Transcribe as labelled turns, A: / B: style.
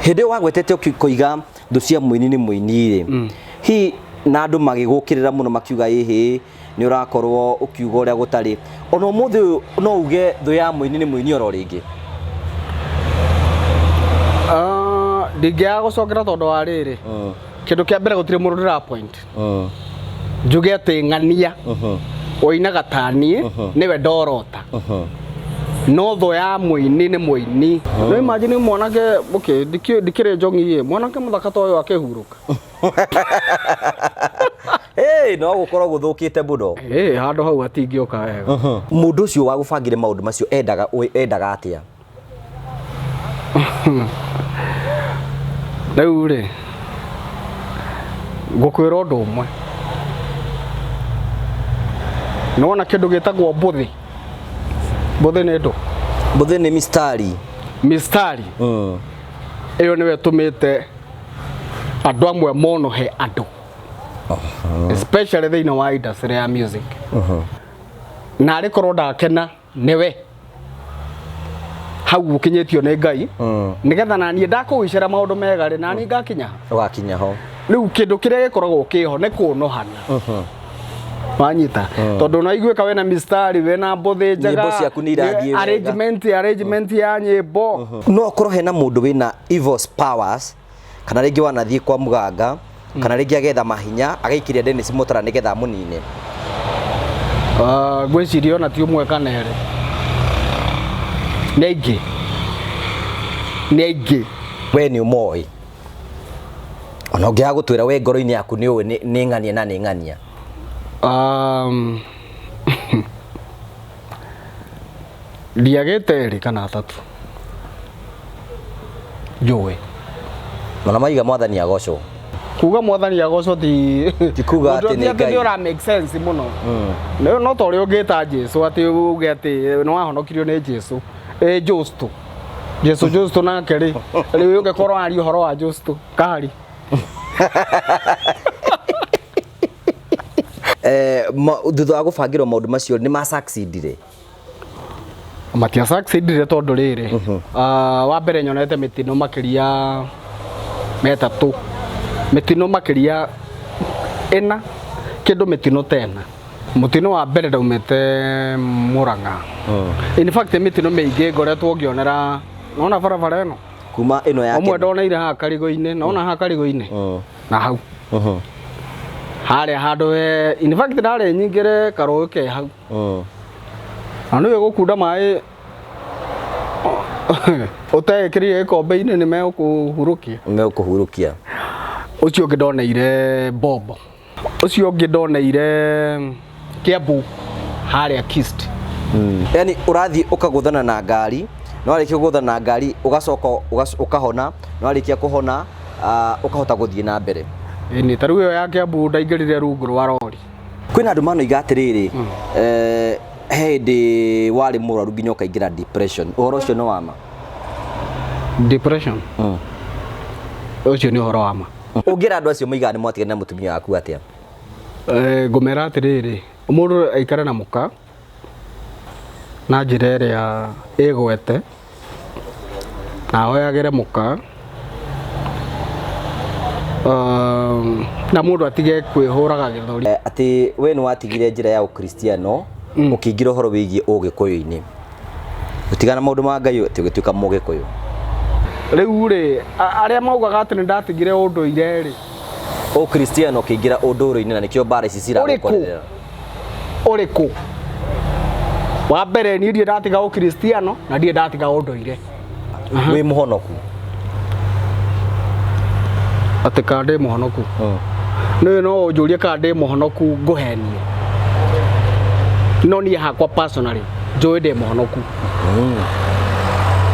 A: Hĩndĩ ĩyo wagwetete ũkĩiga thũ cia mũini nĩ mũini rĩ, hihi na andũ magĩgũkĩrĩra mũno makiuga ĩhĩ nĩ ũrakorwo ũkiuga ũrĩa gũtarĩ, ona ũmũthĩ ũyũ no uge thũ ya mũini nĩ mũini oro rĩngĩ?
B: Ah, ndingĩaga gũcokera tondũ wa rĩrĩ, kĩndũ kĩa mbere gũtirĩ mũndũ ndĩra point njuge atĩ ng'ania ũinaga ta niĩ nĩwe ndorota, no thũ ya mũini nĩ mũini. No imagine mwanake, okay, ndikĩrĩ njong'i ĩ, mwanake mũthaka ta ũyũ akĩhurũka.
A: Hey, no gũkorwo gũthũkĩte mũno.
B: Ĩ handũ hau hatingĩũka wega.
A: Mũndũ ũcio wa gũbangire maũndũ macio endaga atĩa?
B: Rĩu rĩ, ngũkwĩra ũndũ ũmwe, nĩwona kĩndũ gĩtagwo mbũthĩ? Mbũthĩ nĩ ndũ?
A: Mbũthĩ nĩ mistari.
B: Mistari ĩyo nĩyo ĩtũmĩte andũ amwe monohe andũ, especially thĩinĩ wa industry ya music, na arĩ korwo ndakena nĩwe hau ũkinyĩtio nĩ Ngai, nĩgetha naniĩ ndakũwicĩra maũndũ mega rĩ, naniĩ ngakinya ha?
A: Ũgakinya ho.
B: Rĩu kĩndũ kĩrĩa gĩkoragwo kĩho nĩ kũnohana, wanyita? Tondũ no iguĩka wĩna mistari, wĩna mbũthĩ njega,
A: Nyĩmbo ciaku nĩ irathiĩ wega.
B: Arrangement ya nyĩmbo.
A: No okorwo hena mũndũ wĩna evil powers, kana rĩngĩ wanathiĩ kwa mũganga, kana rĩngĩ agetha mahinya agaikĩria Dennis Mutara nĩgetha amũnine.
B: Ah, ngwĩciria ona ti ũmwe kana erĩ, nĩ aingĩ, nĩ aingĩ.
A: We nĩ ũmoĩ, ona ũngĩaga gũtwĩra, we ngoro-inĩ yaku nĩ ũĩ nĩ ng'ania na nĩ ng'ania.
B: Ndiagĩte erĩ kana atatũ njũĩ.
A: Mana maiga mwathani agocwo.
B: Kuga mwathani agocwo ti
A: Ti kuga atĩ nĩ Ngai.
B: Nĩ ũra make sense mũno. No ta ũrĩa ũngĩta Jesu atĩ uge atĩ nĩ wahonokirio nĩ Jesu, ĩ Justo, Jesu Justo nake rĩ, rĩu ũngĩkorwo aria ũhoro wa Justo kahari.
A: Thutha wa gũbangĩrwo maũndũ macio nĩ ma succeedire?
B: Matia succeedire tondũ rĩrĩ, ah, wa mbere nyonete mĩtino makĩria metatũ, mĩtino makĩria ĩna, kĩndũ mĩtino ta ĩna. Mũtino wa mbere ndaumĩte Murang'a. In fact mĩtino mĩingĩ ngoretwo ngĩonera nona barabara ĩno.
A: Kuma ĩno ya
B: Ũmwe
A: Kenya.
B: ndoneire haha karigo-inĩ, nona haha karigo-inĩ na hau harĩa handũ he, in fact ndarĩ nyingĩre karũĩ ke hau, na nĩwe gũkunda maĩ ũteĩkĩrire gĩkombe-inĩ nĩ megũkũhurũkia.
A: Megũkũhurũkia.
B: Ũcio ũngĩ ndoneire bombo, ũcio ũngĩ ndoneire Kiambu harĩa Kist.
A: Yani ũrathiĩ ũkagũthana na ngari, na warĩkia kũgũthana na ngari ũgacoka ũkahona, na warĩkia kũhona ũkahota gũthiĩ na mbere.
B: Ĩni, ta rĩu ĩyo ya Kiambu ndaingĩrire rungu rwa rori.
A: Kwĩna andũ manoiga atĩrĩrĩ, he hĩndĩ warĩ mũrwaru nginya ũkaingĩra depression, ũhoro ũcio nĩ wa ma?
B: Depression ũcio nĩ ũhoro wa ma.
A: Ũngĩra andũ acio moigaga nĩ mwatigana na mũtumia waku atĩa?
B: Ngũmera atĩrĩrĩ, mũndũ aikare na mũka na njĩra ĩrĩa ĩgwete, na ahoyagĩre mũka, na mũndũ atige kwĩhũraga gĩthũri.
A: Atĩ we nĩ watigire njĩra ya ũkristiano ũkĩingĩra ũhoro wĩgiĩ ũgĩkũyũ-inĩ, ũtigana maũndũ ma Ngai atĩ ũgĩtuĩka mũgĩkũyũ.
B: Rĩu rĩ, arĩa maugaga atĩ nĩ ndatigire ũndũire rĩ,
A: Ũkristiano ũkĩingĩra ũndũire-inĩ na nĩkĩo mbara ici ciragũkorerera.
B: Ũrĩkũ? Wa mbere niĩ ndirĩ ndatiga ũkristiano na ndirĩ ndatiga ũndũire.
A: Wĩ mũhonoku?
B: Atĩ kana ndĩ mũhonoku? Nĩ no ũnjũrie kana ndĩ mũhonoku, ngũhenie, no niĩ hakwa personally njũĩ ndĩ mũhonoku.